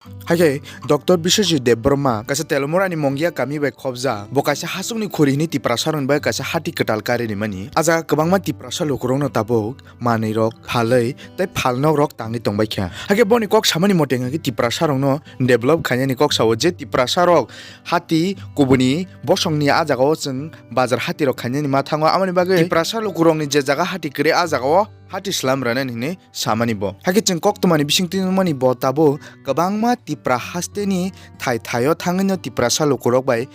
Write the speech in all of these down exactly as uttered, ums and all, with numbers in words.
Haikhe Doctor Biswajit Debbarma kaisa Telomurani Mongia kami bai khobjak. Bo kaisa hachukni khuri hwnwi Tiprasarokni bagwi kaisa hati kwtal kari rimani. A jaga kwbangma Tiprasa lukurokno tabuk manwirok phalwi tei phalnokrok tangwi tongbaikha. Haikhe boni kok samani mote hwnkhe Tiprasarokno develop khainani kok sao je Tiprasarok hati kubuni bosongni a jagao chwng bazar hatirok khainani ma thango. Aboni bagwi Tiprasa lukurokni je jaga hati kwrwi a jagao hati slam rwnani hwnwi samani bo. Haikhe chwng koktwmani bisingtwi nukmani bo tabuk kwbangma Tipra hasteni thai thaio thangwino Tiprasa lukurok bai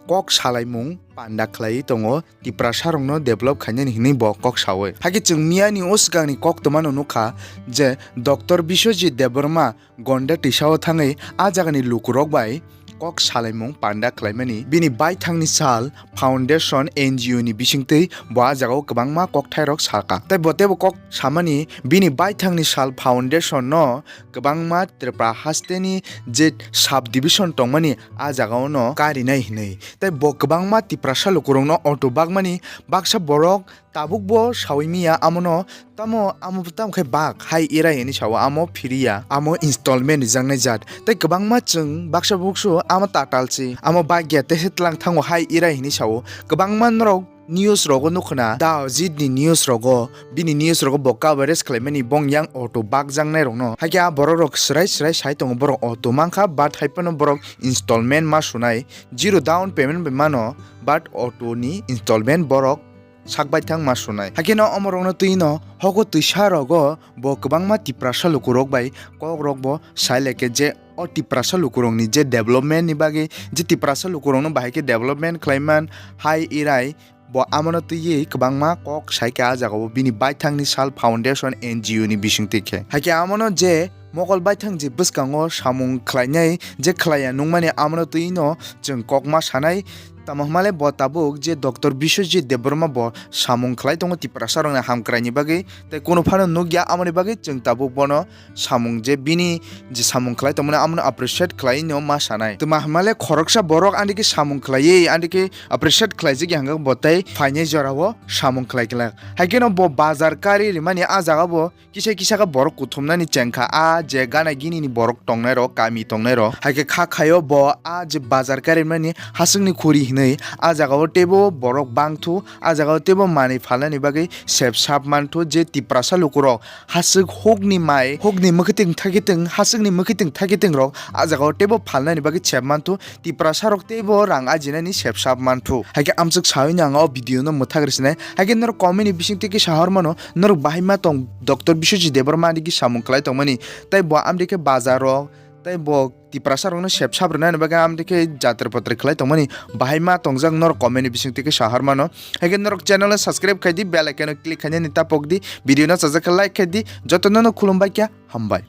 kok salaimung panda khlaiwi tongo, Tiprasarokno develop khainani hwnwi bo kok saui. Haikhe chwng miyani o swkangni koktwmano nukha je Doctor Biswajit Debbarma Gonda tisao thangwi a jagani lukurok bai kok salaimung panda khlaimani. Bini baithangni sal Foundation N G O ni bisingtwi bo a jagao kwbangma kokthairok sakha. Tei bo teibo kok samani bini baithangni sal Foundation no kwbangma Tripura hasteni je sub division tongmani a jagao no karinai hinwi. Tei bo kwbangma Tiprasa lukurokno auto bakmani baksa borok tabukbo saui miya amono tamo amo tamo khe bak hai irai hinwi sao amo phiriya amo installment rijaknai jat tei kwbangma chwng baksa buksu amo tatal si amo bagya tei se tlang thango hai irai hinwi sao kwbangma norok news rogo nukhna da jit ni news rogo bini news rogo bo coverage khlaimani bong yang auto bakjaknai rokno haikhe a borok rok swrai swrai sai tongo borok auto mankha but hai phano borok installment ma sunai zero down payment bai mano but auto ni installment borok sak baithang ma sunai. Haikhe no omorokno twino hogo twisa rogo bo kwbangma Tiprasa lukurok bai kokrok bo sai laikhe je o Tiprasa lukurokni je development ni bagwi je Tiprasa lukurokno bahai khe development khlaiman hai irai bo amono twiwi kwbangma kok saikha a jagao bini baithangni sal Foundation N G O ni bisingtwi khe. Haikhe amono je mokol baithang je bwskango samung khlainai je khlaiya nukmani amono twino chwng kokma sanai. Tamo hwnmale bo tabuk je Doctor Biswajit Debbarma bo samung khlai tongo Tiprasa rokni hamkraini bagwi tei kunu phano nukya amoni bagwi chwng tabuk bono samung je bini je samung khlai tongmani amono appreciate khlai no ma sanai. Tamo hwnmale khoroksa borok andike samung khlaiwi andike appreciate khlaijak ya hwnkhe bo tei phainai jorao samung khlai glak. Haikhe no bo bazar kari rimani a jaga bo kisa kisa khe borok kuthumnani chengkha a je gana gini ni borok tongnai rok kami tongnai rok haikhe kha khaio bo a je bazar kari mani haswkni khuri hinwi a jaga o teibo borok bangthu a jaga o teibo manwi phalnani bagwi sep sap manthu je Tiprasa lukurok haswk hukni mai hukni mwkhwtwng thakitwng haswkni mwkhwtwng thakitwng rok a jaga o teibo phalnani bagwi sep manthu Tiprasa rok teibo rang ajinani sepsap manthu. Haikhe amchwk sawi no ang o video no mwthak rwsinai. Haikhe norok comment ni bisingtwi khe sahor mano norok bahai ma tong Doctor Biswajit Debbarma andike samung khlai tongmani. Tei bo amdike bazar rok tei bo Tiprasa rokno sepsap rwnani bagwi amdike jatra patra khlai tongmani bahai ma tongjak norok comment ni bisingtwi khe sahor mano. Haikhe norok channel no subscribe khai di bell icon no click khainani tapok di video no chajak khe like khai di jotono no khulumbai kha hambai.